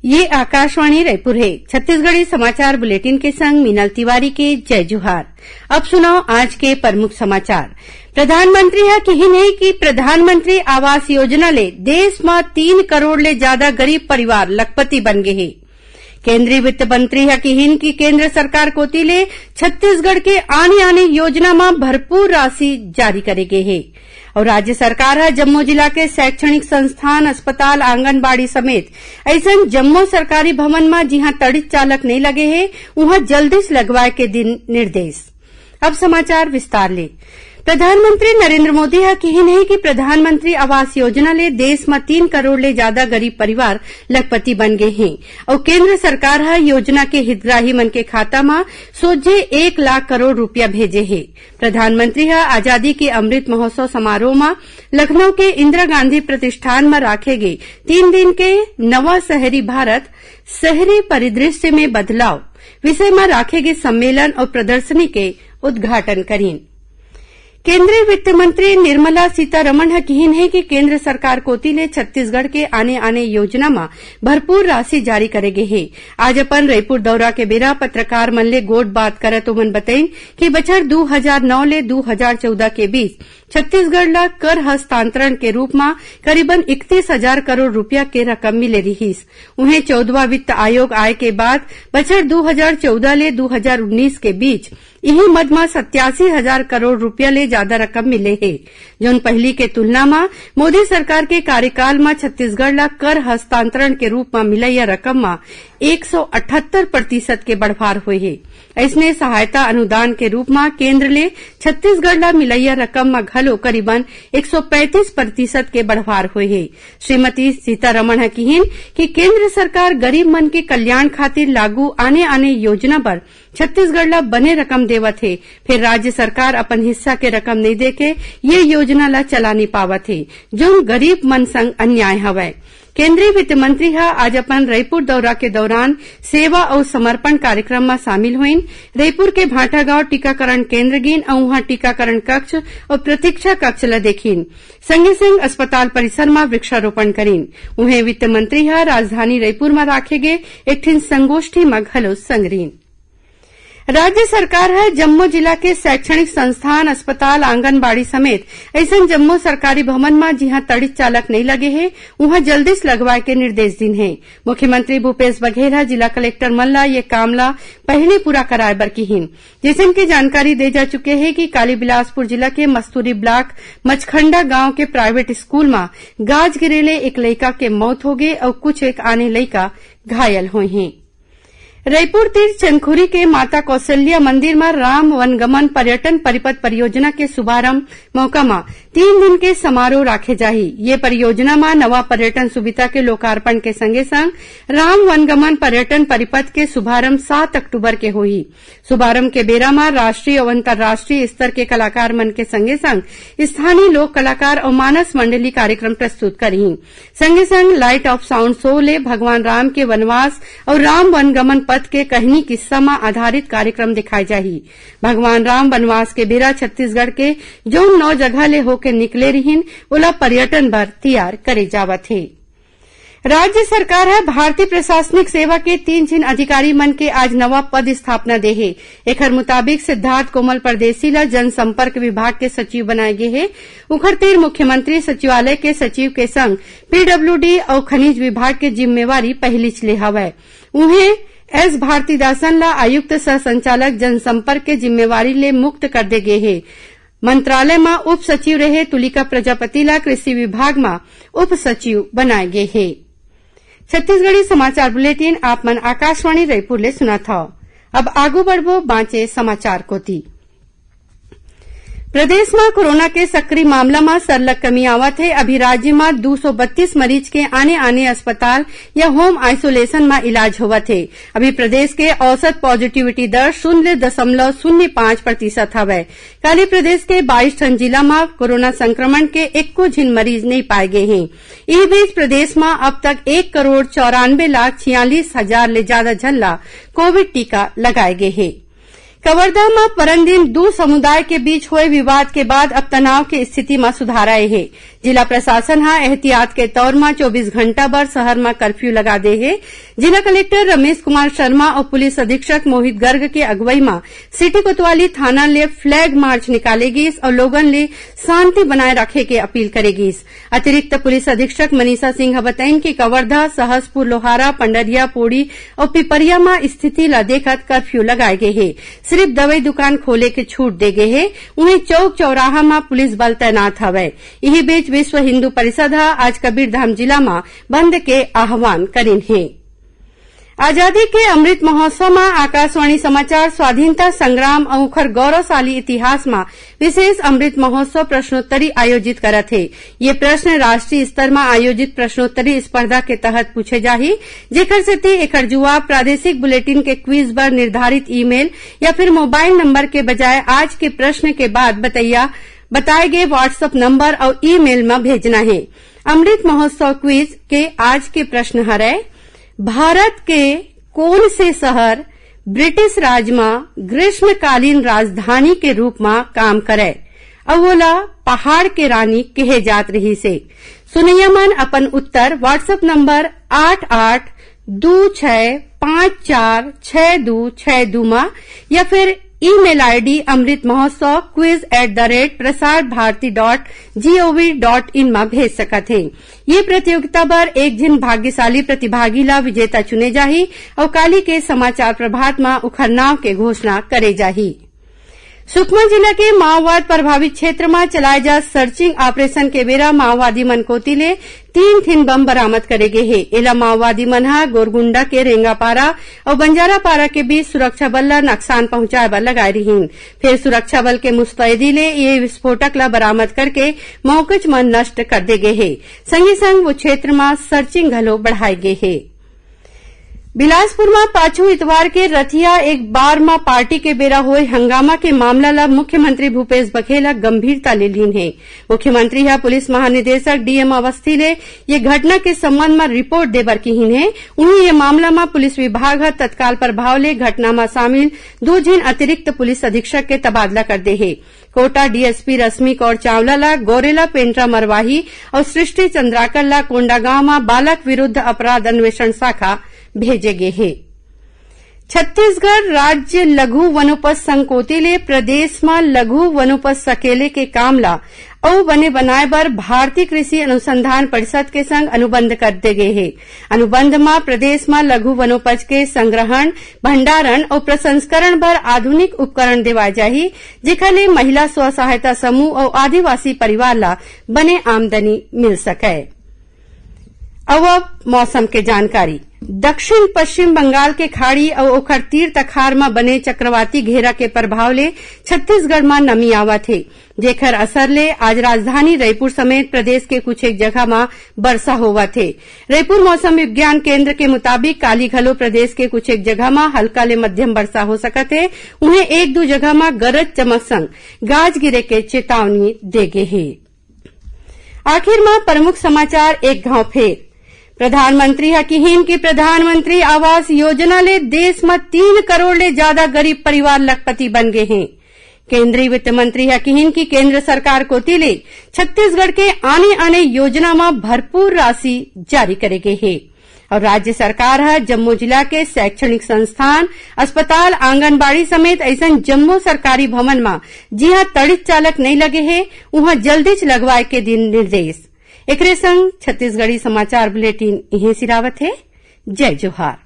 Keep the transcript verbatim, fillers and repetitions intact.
ये आकाशवाणी रायपुर हे। छत्तीसगढ़ी समाचार बुलेटिन के संग मीनल तिवारी के जय जोहार। अब सुनव आज के प्रमुख समाचार। प्रधानमंत्री ह किहिन हे कि प्रधानमंत्री आवास योजना ले देश म तीन करोड़ ले जादा गरीब परिवार लखपति बन गे हे। केंद्रीय वित्त मंत्री ह किहिन कि केंद्र सरकार कोति ले छत्तीसगढ़ के आने-आने योजना म भरपूर राशि जारी करे गे हे। अउ राज्य सरकार ह जम्मो जिला के शैक्षणिक संस्थान, अस्पताल, आंगनबाड़ी समेत अइसन जम्मो सरकारी भवन म जिहां तड़ित चालक नइ लगे हे, उहां जल्दीच लगवाए के दिन निर्देश। अब समाचार विस्तार ले। प्रधानमंत्री नरेंद्र मोदी ह किहिन हे कि प्रधानमंत्री आवास योजना ले देश म तीन करोड़ ले जादा गरीब परिवार लखपति बन गे हें अउ केंद्र सरकार ह योजना के हितग्राही मन के खाता म सोझे एक लाख करोड़ रुपया भेजे हे। प्रधानमंत्री ह आजादी के अमृत महोत्सव समारोह म लखनऊ के इंदिरा गांधी प्रतिष्ठान म राखे गे तीन दिन के नवा शहरी भारत, शहरी परिदृश्य में बदलाव विषय म राखे गे सम्मेलन अउ प्रदर्शनी के उद्घाटन करिन। केंद्रीय वित्त मंत्री निर्मला सीतारमण ह किहिन हे कि केंद्र सरकार कोति ले छत्तीसगढ़ के आने-आने योजना म भरपूर राशि जारी करे गे हे। आज अपन रईपुर दौरा के बेरा पत्रकार मन ले गोठ बात करत ओमन बतइन कि बछर दू हजार नौ ले दू हजार चौदह के बीच छत्तीसगढ़ ल कर हस्तांतरण के रूप म करीबन इकतीस हजार करोड़ रुपया के रकम मिले रिहिस। उहें, चौदहवां वित्त आयोग आय के बाद बछर दू हजार चौदह ले दू हजार उन्नीस के बीच इही मद म सत्यासी हजार करोड़ रुपया ले जादा रकम मिले हे, जउन पहिली के तुलना म मोदी सरकार के कार्यकाल म छत्तीसगढ़ ल कर हस्तांतरण के रूप म मिलइया रकम म एक सौ अठहत्तर प्रतिशत के बढ़वार होए हे। अइसने सहायता अनुदान के रूप म केंद्र ले छत्तीसगढ़ ल मिलइया रकम म घलो करीबन एक सौ पैंतीस प्रतिशत के बढ़वार होए हे। श्रीमती सीतारमण ह किहिन कि केंद्र सरकार गरीब मन के कल्याण खातिर लागू आने-आने योजना बर छत्तीसगढ़ ल बने रकम देवत हे, फेर राज्य सरकार अपन हिस्सा के रकम नइ देके ये योजना ल चला नइ पावत हे, जउन गरीब मन संग अन्याय हवय। केंद्रीय वित्त मंत्री ह आज अपन रईपुर दौरा के दौरान सेवा अउ समर्पण कार्यक्रम म शामिल होइन। रईपुर के भाटागांव टीकाकरण केंद्र गिन अउ उहां टीकाकरण कक्ष अउ प्रतीक्षा कक्ष ल देखिन। संगे संग अस्पताल परिसर म वृक्षारोपण करिन। उहें, वित्त मंत्री ह राजधानी रईपुर म राखे गे एक ठिन संगोष्ठी म घलो संगरिन। राज्य सरकार ह जम्मो जिला के शैक्षणिक संस्थान, अस्पताल, आंगनबाड़ी समेत अइसन जम्मो सरकारी भवन म जिहां तड़ित चालक नइ लगे हे, उहां जल्दीच लगवाए के निर्देश दिन हे। मुख्यमंत्री भूपेश बघेल ह जिला कलेक्टर मन ल ये काम ल पहिली पूरा कराए बर किहिन। जइसन के जानकारी दे जा चुके हे कि काली बिलासपुर जिला के मस्तूरी ब्लॉक मचखंडा गांव के प्राइवेट स्कूल म गाज गिरे ले एक लइका के मौत होगे अउ कुछ एक आने लइका घायल होए हें। रईपुर तीर चंदखुरी के माता कौशल्या मंदिर म राम वनगमन पर्यटन परिपथ परियोजना के शुभारंभ मौका म तीन दिन के समारोह राखे जाही। ये परियोजना म नवा पर्यटन सुविधा के लोकार्पण के संगे संग राम वनगमन पर्यटन परिपथ के शुभारंभ सात अक्टूबर के होही। शुभारंभ के बेरा म राष्ट्रीय अउ अंतर्राष्ट्रीय स्तर के कलाकार मन के संगे संग स्थानीय लोक कलाकार अउ मानस मंडली कार्यक्रम प्रस्तुत करही। संगे संग light of sound show ले भगवान राम के वनवास अउ राम वनगमन पथ के कहनी किस्सा म आधारित कार्यक्रम दिखाए जाही। भगवान राम वनवास के बेरा छत्तीसगढ़ के जउन नौ जगह ले होके निकले रिहिन, ओला पर्यटन बर तियार करे जावत हे। राज्य सरकार ह भारतीय प्रशासनिक सेवा के तीन झिन अधिकारी मन के आज नवा पद स्थापना दे हे। एखर मुताबिक सिद्धार्थ कोमल परदेसी ल जनसंपर्क विभाग के सचिव बनाए गे हे। उखर तीर मुख्यमंत्री सचिवालय के सचिव के संग पीडब्ल्यूडी अउ खनिज विभाग के जिम्मेवारी पहिलीच ले हवय। उहें, एस भारतीदासन ल आयुक्त सह संचालक जनसंपर्क के जिम्मेवारी ले मुक्त कर दे गे हे। मंत्रालय म उप सचिव रहे तुलिका प्रजापति ल कृषि विभाग म उप सचिव बनाए गे हे। छत्तीसगढ़ी समाचार बुलेटिन आप मन आकाशवाणी रायपुर ले सुनत हव। अब आगू बढ़बो बांचे समाचार कोति। प्रदेश म कोरोना के सक्रिय मामला म सरलग कमी आवत हे। अभी राज्य म दू सौ बत्तीस मरीज के आने-आने अस्पताल या होम आइसोलेशन म इलाज होवत हे। अभी प्रदेश के औसत पॉजिटिविटी दर शून्य दशमलव शून्य पाँच प्रतिशत हवय। काली प्रदेश के बाईस ठन जिला म कोरोना संक्रमण के एको झिन मरीज नइ पाए गे हे। इही बीच प्रदेश म अब तक एक करोड़ चौरानबे लाख छियालीस हजार ले जादा झन ल कोविड टीका लगाए गे हे। कवर्धा म परन दिन दू समुदाय के बीच होए विवाद के बाद अब तनाव के स्थिति म सुधार आए हे। जिला प्रशासन ह एहतियात के तौर म चौबीस घंटा बर शहर म कर्फ्यू लगा दे हे। जिला कलेक्टर रमेश कुमार शर्मा अउ पुलिस अधीक्षक मोहित गर्ग के अगुवई म सिटी कोतवाली थाना ले फ्लैग मार्च निकाले गीस अउ लोगन ले शांति बनाए रखे के अपील करे गीस। अतिरिक्त पुलिस अधीक्षक मनीषा सिंह ह बताइन कि कवर्धा, सहसपुर लोहारा, पंडरिया, पोड़ी अउ पिपरिया म स्थिति ल देखत कर्फ्यू लगाए गे हे। सिरिफ दवई दुकान खोले के छूट दे गे हे। उहें, चौक चौराहा म पुलिस बल तैनात हवय। इही बीच, विश्व हिंदू परिषद ह आज कबीरधाम जिला म बंद के आह्वान करिन हे। आजादी के अमृत महोत्सव म आकाशवाणी समाचार स्वाधीनता संग्राम अउ ओखर गौरवशाली इतिहास म विशेष अमृत महोत्सव प्रश्नोत्तरी आयोजित करत हे। ये प्रश्न राष्ट्रीय स्तर म आयोजित प्रश्नोत्तरी स्पर्धा के तहत पूछे जाही, जेकर सेती एकर जवाब प्रादेशिक बुलेटिन के क्विज बर निर्धारित ईमेल या फिर मोबाइल नंबर के बजाय आज के प्रश्न के बाद बतैया, बताए गे WhatsApp नंबर अउ ईमेल म भेजना हे। अमृत महोत्सव क्विज के आज के प्रश्न हरय, भारत के कोन से शहर ब्रिटिश राज म ग्रीष्मकालीन राजधानी के रूप म काम करय अउ ओला पहाड़ के रानी कहे जात रिहिस हे? सुनैया मन अपन उत्तर WhatsApp नंबर आठ आठ दू छै पाँच चार छै दू छै दू म या फिर email ID amritmahotsav quiz at the rate prasartbharati dot gov dot in म भेज सकत हे। ये प्रतियोगिता बर एक झिन भाग्यशाली प्रतिभागी ला विजेता चुने जाही अउ काली के समाचार प्रभात म उखर नाव के घोषणा करे जाही। सुकमा जिला के माओवाद प्रभावित क्षेत्र म चलाए जा सर्चिंग ऑपरेशन के बेरा माओवादी मन कोति ले तीन ठिन बम बरामद करे गे हे। एला माओवादी मन ह गोरगुंडा के रेंगापारा अउ बंजारापारा के बीच सुरक्षा बल ल नुकसान पहुंचाए बर लगाए रिहीन। फेर सुरक्षा बल के मुस्तैदी ले ये विस्फोटक ल बरामद करके मौकेच म नष्ट कर दे गे हे। संगे संग वो क्षेत्र म सर्चिंग घलो बढ़ाए गे हे। बिलासपुर म पाछू इतवार के रथिया एक बार म पार्टी के बेरा होए हंगामा के मामला ल मुख्यमंत्री भूपेश बघेल ह गंभीरता ले लीन हे। मुख्यमंत्री ह पुलिस महानिदेशक डीएम अवस्थी ले ये घटना के संबंध म रिपोर्ट दे बर किहीन हे। उहीं ये मामला म पुलिस विभाग ह तत्काल प्रभाव ले घटना म शामिल दू झिन अतिरिक्त पुलिस अधीक्षक के तबादला कर दे हे। कोटा डीएसपी रश्मि कौर चावला ला गौरेला पेंड्रा मरवाही अउ सृष्टि चंद्राकर ला कोंडागांव म बालक विरुद्ध अपराध अन्वेषण शाखा भेजे गे हे। छत्तीसगढ़ राज्य लघु वनोपज संघ कोति ले प्रदेश म लघु वनोपज सकेले के काम ला अउ बने बनाए बर भारतीय कृषि अनुसंधान परिषद के संग अनुबंध कर दे गे हे। अनुबंध म प्रदेश म लघु वनोपज के संग्रहण, भंडारण अउ प्रसंस्करण बर आधुनिक उपकरण देवाए जाही, जेखर ले महिला स्व सहायता समूह अउ आदिवासी परिवार ला बने आमदनी मिल सकय। अउ अब मौसम के जानकारी। दक्षिण पश्चिम बंगाल के खाड़ी अउ ओखर तीर तखार म बने चक्रवाती घेरा के प्रभाव ले छत्तीसगढ़ म नमी आवत हे, जेखर असर ले आज राजधानी रईपुर समेत प्रदेश के कुछ एक जगह म बरसा होवत हे। रईपुर मौसम विज्ञान केंद्र के मुताबिक काली घलो प्रदेश के कुछ एक जगह म हल्का ले मध्यम बरसा हो सकत हे। उहें एक दू जगह म गरज चमक संग गाज गिरे के चेतावनी दे गे हे। आखिर म प्रमुख समाचार एक घांव फेर। प्रधानमंत्री ह किहीन कि प्रधानमंत्री आवास योजना ले देश म तीन करोड़ ले जादा गरीब परिवार लखपति बन गे हें। केंद्रीय वित्त मंत्री ह किहीन कि केंद्र सरकार कोति ले छत्तीसगढ़ के आने-आने योजना म भरपूर राशि जारी करे गे हे। अउ राज्य सरकार ह जम्मो जिला के शैक्षणिक संस्थान, अस्पताल, आंगनबाड़ी समेत अइसन जम्मो सरकारी भवन म जिहां तड़ित चालक नइ लगे हे, उहां जल्दीच लगवाए के दिन निर्देश। एकरे संग छत्तीसगढ़ी समाचार बुलेटिन इहें सिरावत हे। जय जोहार।